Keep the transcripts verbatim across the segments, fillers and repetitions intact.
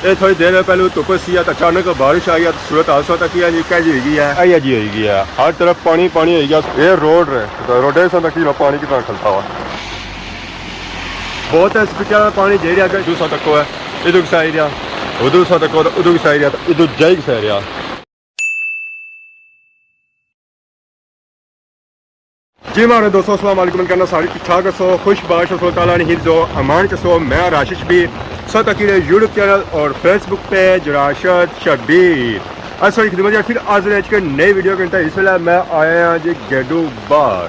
اے تھوڑی دیر پہلے دھوپ سی ہے، تے اچانک بارش آئی ہے، تے صورت حال سو تک یہ جی کہہ جی ہوئی گئی ہے، اے جی ہوئی گئی ہے، ہر طرف پانی پانی ہوئی گیا۔ اے روڈ ہے، تے روڈے سو تک پانی کتنا کھلتا ہوا۔ بہت ہے سپیٹا پانی جیڑا اگر ادھر سو تک ہے، ادھر کسا ایریا، ادھر سو تک، ادھر کسا ایریا، تے ادھر جائی کسا ایریا۔ جی مہاڑے دوستو، السلام علیکم، کہنا ساری ٹھیک ٹھاک ہسو، خوش باش ہسو، تعالیٰ نے حفظ و امان چ ہسو۔ میں راشد شبیر، سو تکی رہے یوٹیوب چینل اور فیس بک پیج راشد شبیر۔ اساں خدمت چ پھر حاضر ہیں ایک نئی ویڈیو کے اندر۔ اس ویلے میں آیا ہاں جی گیڈو باہر،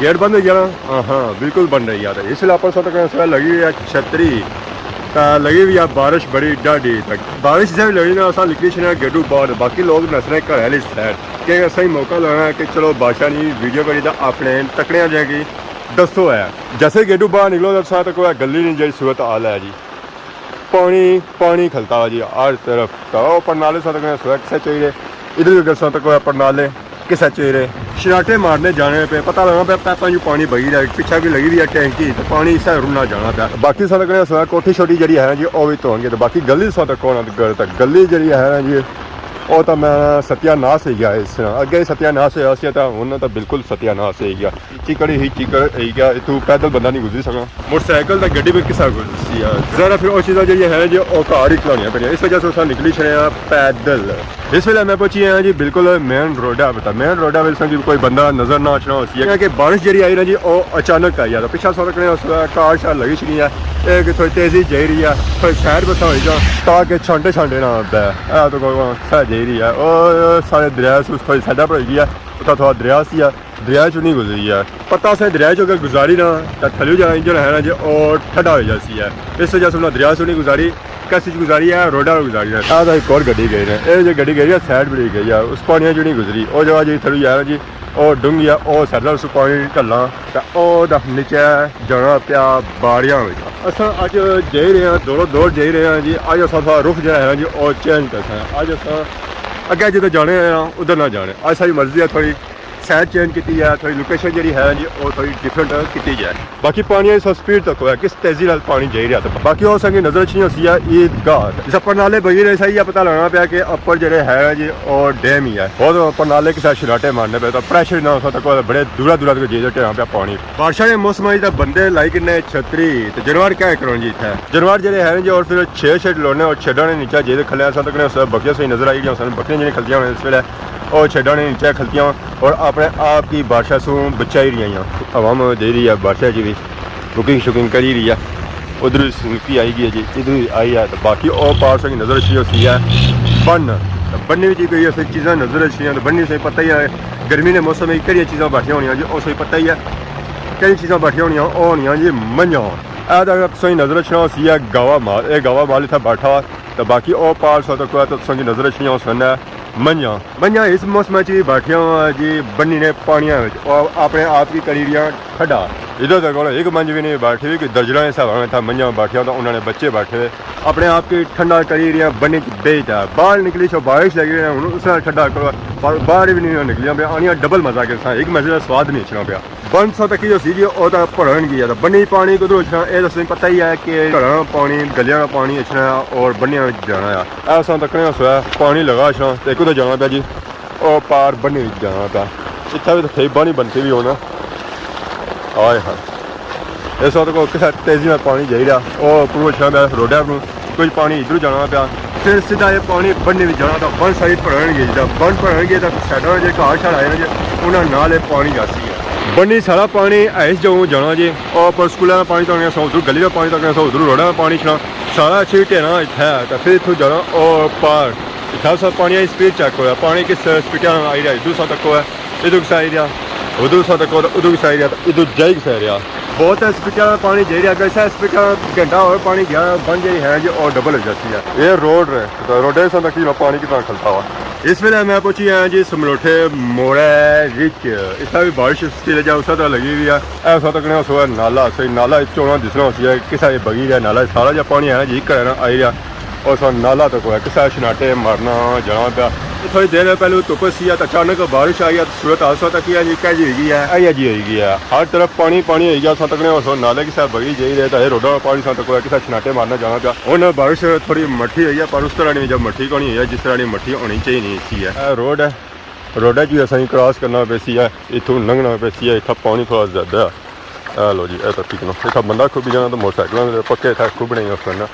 گیٹ بند ہو گیا نا؟ ہاں ہاں، بالکل بند ہو گیا۔ اس ویلے آپ سو تک لگی ہوئی ہے چھتری، تے لگی ہوئی ہے بارش بڑی ڈاڈی۔ تے بارش جسے بھی لگی نا، اساں نکلی چھڑے گیڈو باہر، باقی لوگ نسنے گھر والی سائڈ۔ کہ اساں ہی موقع لانا ہے کہ چلو بادشاہ نی ویڈیو کری تاں اپنے تکڑیاں جیاں کی دسو ہے۔ جیسے گیڈو باہر نکلو تاں تساں تکو ہے گلی نی جیڑی صورت حال ہے جی، پانی پانی کھلتا ہوا جی ہر طرف۔ تاں او پرنالے تساں تکو ہے سڑک سے چاہیے، ادھر بھی اگر تساں تکو ہے پرنالے کسے چاہیے، شراٹے مارنے جانے پہ، پتہ لگنا پہ پیپاں جو پانی بگی رہا، پچھا بھی لگی ہوئی ہے ٹینکی، تے پانی اسے رنا جانا پیا۔ باقی تساں تکو ہے کوٹھی شوٹھی جیڑی ہے جی، او بھی تو گے، تے باقی گلی تساں تکو ہے نا، گلی جیڑی ہے نا جی، او تاں میں ستیہ ناس ہوئی گیا اس طرح۔ اگے ستیہ ناس ہویا سی تاں ہن تاں بالکل ستیہ ناس ہوئی گیا۔ چیکڑ ہی چیکڑ ہوئی گیا، اتھوں پیدل بندہ نہیں گزری سکنا۔ موٹر سائیکل تاں گڈی بھی کسا گزرسی ہے۔ ذرا پھر او چیزاں جیڑیاں ہیں جی او گھر ہی کھلانیاں پڑیاں، اس وجہ سے اساں نکلی چھڑے ہیں پیدل۔ اس ویلے میں پہنچی ہاں جی بالکل مین روڈا پہ۔ مین روڈا پہ سنگی کوئی بندہ نظر نہ اچھنا ہوسی ہے، کیونکہ بارش جیڑی آئی نا جی او اچانک آئی ہے۔ تو پچھا سارا کنے اس کار شار لگی چھڑی ہے، اے کہ تھوڑی تیزی جائی رہی ہے، تھوڑی سائیڈ بسا ہوئی جا تاکہ چھانٹے چھانٹے نہ پے۔ اے تو کوئی سا جائی رہی ہے، او سارے دریا سوس تھوڑی سائیڈا پر ہوئی گئی ہے، اتھا تھوڑا دریا سی ہے، دریا چوں نہیں گزری ہے۔ پتہ سے دریا چوں اگر گزاری نا تاں تھلیو جا انجن ہے نا جی او ٹھڈا ہوئی جاسی ہے، اس وجہ سے انہاں دریا چوں نہیں گزاری۔ کس چیز گزاری ہے؟ روڈا پر گزاری ہے۔ اے تاں ایک اور گڈی گئی ہے، اے جو گڈی گئی ہے سائیڈ بڑی گئی ہے، اس پانیاں چوں نہیں گزری۔ او جگہ جی تھلیو جا نا جی او ڈونگی ہے، او سردا اس پانی ڈھلنا تے او دا نیچے جانا پیا باڑیاں وچ۔ اساں اج جائی رہے ہیں، دوڑو دوڑ جائی رہے ہیں جی۔ اج اساں تھوڑا رخ جیڑا ہے نا جی او چینج کرساں۔ اج اساں اگے جدھر جانے ہیں ادھر نہ جانے، اج ساری مرضی ہے تھوڑی سائیڈ چینج کیتی ہے، تھوڑی لوکیشن جیڑی ہے نا جی او تھوڑی ڈفرنٹ کیتی جائے۔ باقی پانی اس سپیڈ تک ہویا، کس تیزی نال پانی جائی رہا تھا۔ باقی او سنگی نظر اچھنی ہوسی ہے عید گاہ، جس پرنالے بگی رہے سا یہ پتہ لگنا پیا کہ اپر جیڑے ہے جی او ڈیم ہی ہے۔ بہت پرنالے کسے شراٹے مارنے پے، تو پریشر نہ ہوسا تک بڑے دورا دورا تک جائی ٹھہرنا پیا پانی۔ بارشاں دے موسم وچ تاں بندے لائی کنے چھتری تے جانور کیا کرن جی اتھے۔ جانور جیڑے ہے جی اور پھر چھ چھ لوڑنے اور چھڈاں نے نیچے جے کھلے اساں تک نے بکریاں سہی نظر آئی گیاں سن، بکریاں جیڑیاں کھلتیاں ہونے اس ویلے او چھڈاں نے نیچے کھلتیاں اور اپنے آپ کی بارشاں سوں بچائی رہی ہیں۔ عوام دے رہی ہے بارشاں جی بھی، بکنگ شکنگ کری رہی ہے۔ ادھر سنگتی آئی گئی ہے جی، ادھر آئی ہے تو باقی او پار سنگی نظر اچھی ہوسی ہے بن۔ بنی وچ کوئی ایسی چیزاں نظر اچھنیاں تو بنی سے پتہ ہی ہے گرمی نے موسم وچ کہڑیاں چیزاں بیٹھیاں ہونیاں جی، او سہی پتہ ہی ہے کہڑی چیزاں بیٹھیاں ہونیاں، او ہونیاں جی منجھاں۔ اے تاں تساں کی نظر اچھنا ہوسی ہے گاوا مال، اے گاوا مال اتھا بیٹھا تے باقی او پار سو تک تساں کی نظر اچھنیاں ہوسن منجھاں۔ منجھاں اس موسم وچ وی بیٹھیاں جی بنی نے پانیاں وچ، او اپنے آپ کی کری رہیاں ٹھڈا۔ ادھر تک ہن ایک منجھ وی نہیں بیٹھی، کہ درجناں دے حساب نال اتھا منجھاں بیٹھیاں تاں انہاں نے بچے بیٹھے ہوئے۔ اپنے آپ کی ٹھنڈا کری رہیاں بنی چ بیٹھا۔ باہر نکلی سو بارش لگی رہی ہے، ہن اس نال ٹھنڈا کرو، پر باہر وی نہیں نکلیاں پیا، آنیاں ڈبل مزہ کے ساتھ، ایک مزے دا سواد نہیں اچھنا پیا۔ بن سو تکی جو سی جی، او تاں بھرن گیا تاں بنی پانی کدھروں اچھنا، اے تاں تساں پتہ ہی ہے کہ گھراں پانی، گلیاں نا پانی اچھنا ہے اور بنیاں وچ جانا ہے۔ اے اساں تکنے سو ہے، پانی لگا اچھنا تے کدھر جانا پیا جی؟ او پار بنی وچ جانا پیا۔ اتھا وی تاں تھئی بانی بنتی وی ہونا۔ ہائے ہائے۔ اس وقت کو کسے تیزی نال پانی جائی رہیا، او اپروں اچھنا پیا روڈا اپروں۔ کچھ پانی ادھر جانا پیا، پھر سیدھا یہ پانی بنی وچ جانا، تاں بن ساری بھرن گئی، جداں بن بھرن گئی تاں سائیڈاں جے گھر شار آئے نا جے، انہاں نال یہ پانی جاسی ہے۔ بنی سارا پانی ایس جاؤں جانا جے، او پر سکولاں دا پانی تکنے سو، ادھر گلی دا پانی تکنے سو، ادھر روڈاں دا پانی اچھنا، سارا اچھی ٹھیرا اتھے ہے، تاں پھر اتھوں جانا او پار۔ اتھا سا پانی دی سپیڈ چیک کرو، پانی کس سپیڈ نال آئی رہیا، ادھر سا تکو ہے، ادھر کسا ایریا، ادھر سا تکو، ادھر کسا ایریا، ادھر جائی کسا ایریا۔ بہت ہے سپیڈ نال پانی جائی رہیا، اگر اسے سپیڈ نال گھنٹہ اور پانی گیا، بن جیڑی ہے جی، اور ڈبل ہو جاتی ہے۔ یہ روڈ ہے، تو روڈے سے تقریباً پانی کتنا کھلتا ہوا۔ اس ویلے میں پہنچی ہاں جی سملوٹھے موڑے وچ، اتھا بھی بارش اس ویلے جا اسے طرح لگی ہوئی ہے۔ اے اساں تکنے سو نالا، سو نالا چونا دسنا ہوسی ہے، کسا یہ بگی رہیا نالا، سارا جا پانی ہے نا جی، گھر نا آئی رہیا۔ او سا نالا تک ہویا، کسا شناٹے مارنا جانا پیا۔ تھوڑی دیر پہلے دھوپ سی ہے، تے اچانک بارش آئی ہے، تے صورت حال سو تک یہ جی کہہ جی ہوئی گئی ہے، اے جی ہوئی گئی ہے۔ ہر طرف پانی پانی ہوئی گیا، سو تکنے اس نالے کسا بگی جائی رہے، تے روڈاں پانی سو تک کسا چھناٹے مارنا جانا پیا۔ ہن بارش تھوڑی مٹھی ہوئی ہے، پر اس طرح نہیں جب مٹھی کونی ہوئی ہے، جس طرح نہیں مٹھی ہونی چاہیے نہیں سی ہے۔ اے روڈ ہے، روڈا جو اساں کراس کرنا پیسی ہے، اتھوں لنگھنا پیسی ہے، اتھا پانی تھوڑا زیادہ ہے۔ اے لو جی، اے تاں ٹھیک نہ۔ اتھا بندہ کھبی جانا تے موٹر سائیکلاں دے پکے اتھا کھبنے ہی اس ویلے۔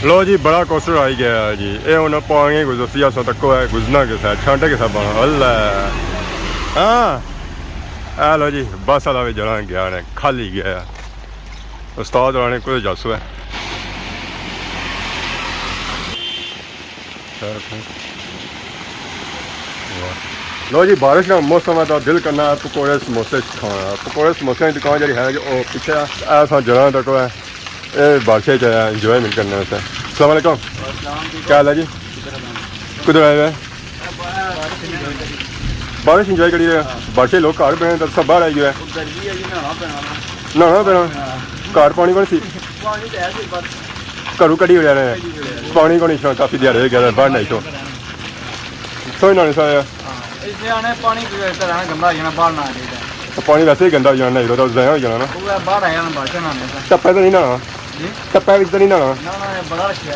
لو جی، بڑا کوسٹر آئی گیا ہے جی۔ اے ہن پانی گزرسی اساں تکو ہے، گزرنا کسا ہے، چھانٹے کسا پانا۔ اللہ۔ ہاں۔ اے لو جی، بس والا بھی جڑا گیا نے، خالی گیا ہے۔ استاد ہوراں نے کوئی جاسو ہے۔ لو جی، بارش نا موسم ہے تو دل کرنا ہے پکوڑے سموسے کھانا۔ پکوڑے سموسے کی دکان جڑی ہے جو او پیچھے ہے، اے اساں جڑاں تک ہے، اے بارشیں چ انجوائمنٹ کرنے واسطے۔ السلام علیکم۔ وعلیکم السلام جی۔ کیا حال ہے جی؟ کدھر آئے ہوئے؟ بارش انجوائے کری رہے ہیں۔ بارشیں لوگ گھر بنے تو سب باہر آئی ہوئے ہیں۔ گرمی ہے جی، نہانا پینا نا۔ نہانا پینا؟ ہاں۔ گھر پانی کون سی؟ پانی تو ہے سی بس۔ گھروں کڈی اڑیا نے؟ کڈی اڑیا نے۔ پانی کون اچھنا، کافی دیہاڑے ہو گیا، باہر نہیں سو۔ سوئی نہ نہیں سویا۔ ہاں، اس لیے آنے پانی کی وجہ سے رہنا گندا ہو جانا، باہر نہ آ جائے۔ تو پانی ویسے ہی گندا ہو جانا، نہیں تو ضائع ہو جانا نا۔ وہ باہر آیا نا، بارشیں نہانے سے۔ ٹپے تو نہیں نہانا؟ جی؟ ٹپے وچ تو نہیں نہانا؟ نہ، نہ، یہ بڑا رکھیا۔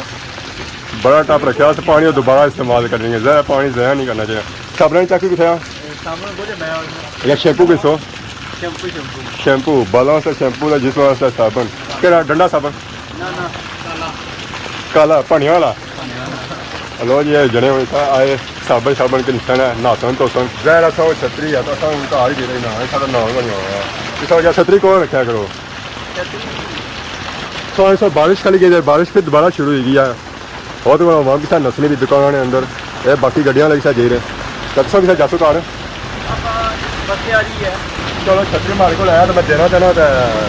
بڑا ٹپ رکھیا، اس پانی کو دوبارہ استعمال کریں گے، ضائع، پانی ضائع نہیں کرنا چاہیے۔ صابن چاکی کتھے آ؟ اے، صابن کچھ نیا ہونا۔ یا شیمپو کس ہو؟ شیمپو، شیمپو۔ شیمپو، بالاں واسطے شیمپو تے جسم واسطے صابن۔ کیڑا، ڈنڈا صابن؟ نہ، نہ، کالا۔ کالا، پانیاں والا؟ پانیاں والا۔ لو جی، اے جنے ہوئے سا آئے، صابن، صابن کے نشان ہے، نہاسن تو سن۔ ظاہر ہے، سو چھتری ہے، تو سن ان کا آ ہی دے رہے نا، ایسا تو نہ ہوگا نہیں ہوگا۔ اس وجہ چھتری کون رکھا کرو؟ چھتری۔ تو ایسا بارش کھلی گئی، بارش پھر دوبارہ شروع ہوئی گئی ہے۔ بہت بڑا عوام کسا نسنی بھی دکان نے اندر۔ اے باقی گڈیاں لگی سا جائی رہے۔ تے تساں کسا جاسو گھر؟ بس تیاری ہے۔ چلو، چھتری ماڑے کول آیا تے میں دینا دینا تے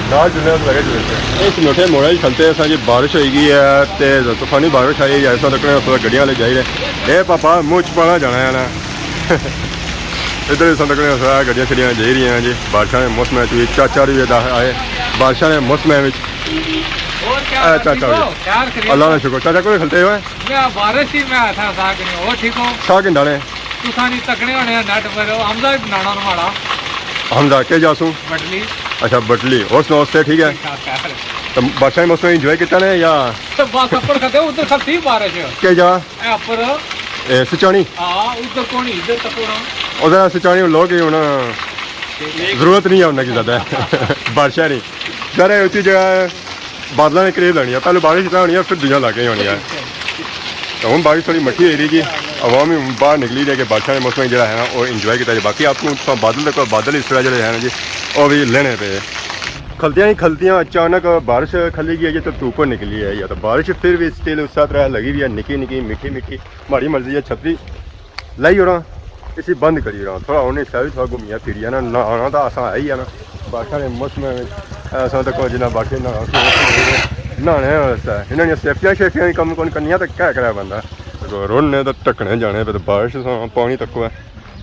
نال جلنے تے لگے جلے سے۔ اس نوٹے موڑے وچ کھلتے اساں جی، بارش ہوئی گئی ہے تے طوفانی بارش آئی ہے، اساں تکنے تھوڑا گڈیاں لے جائی رہے۔ اے پاپا، منہ چ پانا جانا ہے نا۔ ادھر اساں تکنے تھوڑا گڈیاں شڈیاں جائی رہی ہیں جی، بارشاں دے موسم وچ بھی چاچا بھی ادا آئے، بارشاں دے موسم وچ۔ اور کیا اے حال ہے؟ چاچا ٹھیک ہو؟ بھی۔ کیا خیریت؟ اللہ کا شکر۔ چاچا کوئی کھلتے ہوئے؟ میں بارش ہی میں اتھا سا کریو۔ اور ٹھیک ہو؟ سا کنڈا نے؟ تساں نی تکنے ہونے آ نیٹ پر، حمزہ ہی بنانا نہ ماڑا۔ حمزہ کے جاسوں؟ بٹلی۔ اچھا، بٹلی۔ اور سناؤ، سے ٹھیک ہے؟ ٹھیک ٹھاک ہے۔ تو بارشاں دے موسم انجوائے کیتا نے یا؟ تو بس اپر کھدے، ادھر کھلتی بارش۔ کے جا؟ اے اپر۔ اے سچانی؟ ہاں، ادھر کونی، ادھر تک ہونا۔ ادھر سچانی لوگ ہی ہونا، ضرورت نہیں ہے انہاں کی زیادہ۔ بارشاں نہیں۔ ذرا اسی جگہ بادلاں نے قریب لانی ہے، پہلے بارش اتنا ہونی ہے، پھر دوجا لاگے ہونی ہے۔ تو ہن بارش تھوڑی مٹھی ہوئی رہی جی، عوام بھی باہر نکلی رہی ہے کہ بارشاں دے موسم جڑا ہے نا، وہ انجوائے کیتا جائے۔ باقی آپ کو تساں بادل دیکھو، بادل اس طرح جڑے ہیں نا جی، وہ بھی لینے پے۔ کھلتیاں ہی کھلتیاں اچانک بارش کھلی گئی ہے جی، تو دھوپ نکلی ہے، یا تو بارش پھر بھی سٹل اس طرح لگی ہوئی ہے، نکی نکی، میٹھی میٹھی۔ ماڑی مرضی ہے چھتری لائی اوڑاں، اسی بند کری اوڑاں۔ تھوڑا ہن اس طرح تھوڑا گھومیا پھریا نا، نہانا تاں اساں ہے ہی ہے نا۔ بارشاں دے موسم وچ اساں تک جنہاں بارشیں نہانا، نہانے واسطے انہاں نیاں سیفٹیاں شیفٹیاں دی کم کون کرنی ہے تاں کیا کرے بندہ؟ رن نے تاں ٹکنے جانے پہ تاں بارش ساں پانی تکو ہے۔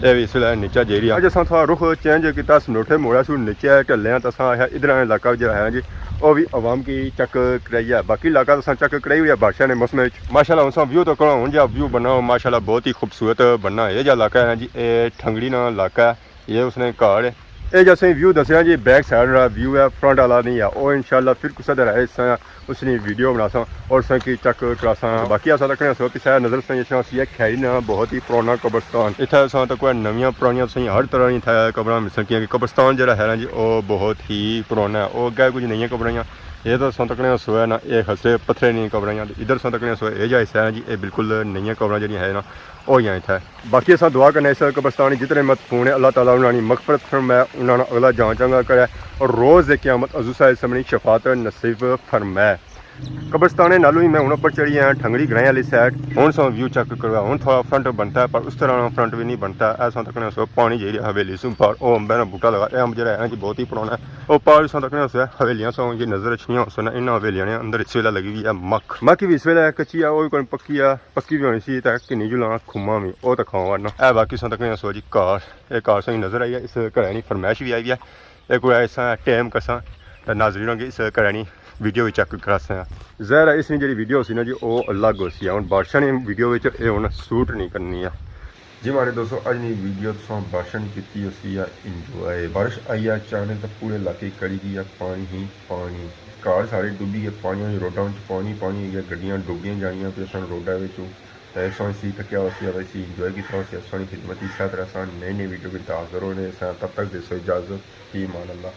اے وی اس ویلے نیچے جائی رہی ہے۔ اج اساں تھوڑا رخ چینج کیتا، سنوٹھے موڑا سو نیچے ٹلے آں تاں اساں آخیا ادھر آنے علاقہ جڑا ہے نا جی، او وی عوام کی چیک کرائی ہے۔ باقی علاقہ تاں اساں چیک کرائی ہوئی ہے بارشاں نے موسم وچ۔ ماشاءاللہ، ہن اساں ویو تو کرو، ہن جا ویو بننا، ماشاءاللہ، بہت ہی خوبصورت بننا۔ اے جا علاقہ ہے نا جی، اے ٹھنگڑی نا علاقہ ہے، اے اس نے گھر ہے۔ اے جا اساں ویو دسیا جی، بیک سائیڈ والا ویو ہے، فرنٹ والا نہیں ہے۔ او انشاءاللہ پھر کسے دن آئے اساں اس نی ویڈیو بناساں اور اساں کی چیک کراساں۔ باقی اساں تکنے اساں پچھے نظر اساں اچھنا سی ہے کھیری نا بہت ہی پرانا قبرستان۔ اتھے اساں تک کوئی نویاں پرانیاں اساں ہر طرح نی اتھے قبراں ملسن، کیونکہ قبرستان جڑا ہے نا جی، او بہت ہی پرانا ہے۔ او اگے کچھ نئیاں قبراں، اے تاں اساں تکنے سو ہے نا، اے خسے پتھرے نی قبراں، ادھر اساں تکنے سو اے جا حصہ ہے نا جی، اے بالکل نئیاں قبراں جڑیاں ہے نا، او ہیاں اتھے۔ باقی اساں دعا کرنے اس قبرستان جتنے مدفون ہیں، اللہ تعالیٰ انہاں نی مغفرت فرمائے، انہاں نا اگلا جان چنگا کرے اور روز قیامت حضور صلی اللہ علیہ وسلم نی شفاعت نصیب فرمائے۔ قبرستان نالوں ہی میں ہن اوپر چڑھی آیا ٹھنگڑی گرائیں والی سائیڈ۔ ہن اساں ویو چیک کرو، ہن تھوڑا فرنٹ بنتا ہے، پر اس طرح نا فرنٹ وی نہیں بنتا۔ اے اساں تکنے سو پانی جیڑی حویلی سوں پار، او امبے نا بوٹا لگا، اے امب جیڑا ہے نا جی بہت ہی پرانا ہے۔ او پار اساں تکنے سو حویلیاں سو جی نظر اچھنیاں ہو سن، انہاں حویلیاں نے اندر اس ویلے لگی ہوئی ہے مکھ۔ مکھ وی اس ویلے کچی ہے، او وی کوئی پکی ہے، پکی وی ہونی سی تے کنی جلاں کھما وی، او تے کھاواں ورنا۔ اے باقی اساں تکنے سو جی کار، اے کار ساں نظر آئی ہے، اس گھرے نی فرمائش وی آئی ہوئی ہے۔ اے کوئی ایسا ٹائم کرساں تے ناظرین ہوگی اس گھرے نی ویڈیو وچ چیک کراساں۔ ظاہر ہے اس نی جیڑھی ویڈیو ہوسی نا جی، او الگ ہوسی۔ ہن بارشاں نی ویڈیو وچ اے ہن سوٹ نہیں کرنی ہے۔ جی ماڑے دوستو، اج نی ویڈیو تساں بارشاں نی کیتی ہوسی یا انجوائے۔ بارش آئی ہے اچانک تے پورے علاقے کڑی گئی ہے پانی ہی پانی۔ گھر سارے ڈبی گئے پانی وچ، روڈاں وچ پانی پانی ہوئی گیا، گڈیاں ڈبیاں جانیاں پیاں سن روڈاں وچوں۔ تے اساں اسی تکیا ہوسی، اساں اسی انجوائے کیتا ہوسی، اساں نی خدمت اسی طرح اساں نئی نئی ویڈیو کے حاضر ہونے ساں۔ تب تک دیسو اجازت، فی امان اللہ۔